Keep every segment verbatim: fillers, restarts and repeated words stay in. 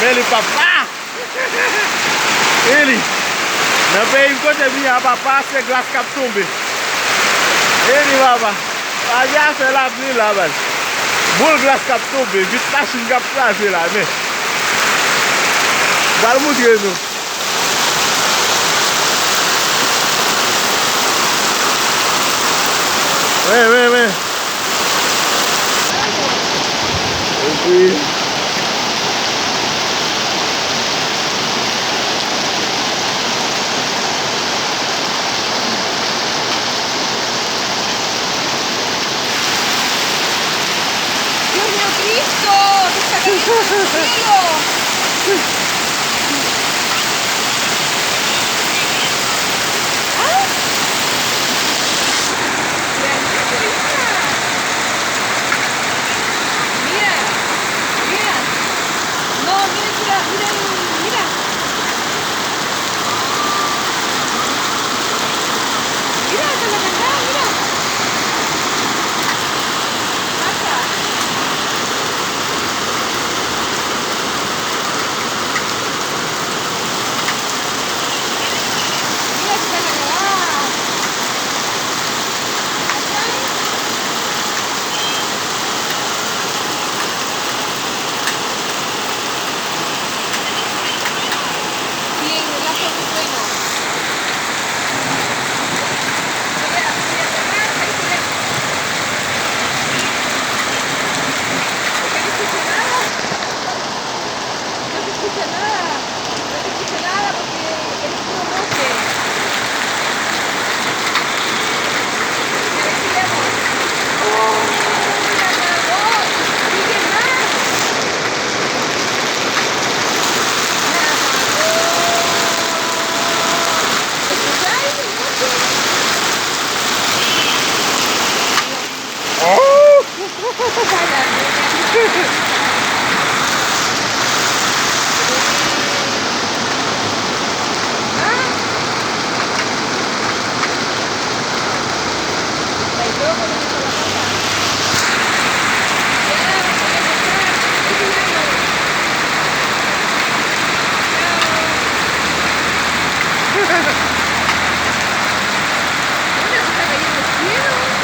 Men li papa! E li! Nan peyi m kote m ye a papa, se glas k ap tonbe. E li papa! Pa gen afè lapli la, baz. Boul glas k ap tonbe, vit machin k ap kraze la, men. M pral moutre nou. Wi, wi, wi. Epi. Dios mío, Cristo, te está cayendo del cielo. Ah. Mira, mira, mira. Mira, mira. No, mira, mira, mira, mira. Mira, se la cantaba, mira. Pasa. Mira, se la cantaba.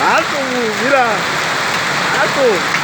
Alto, mira. Alto.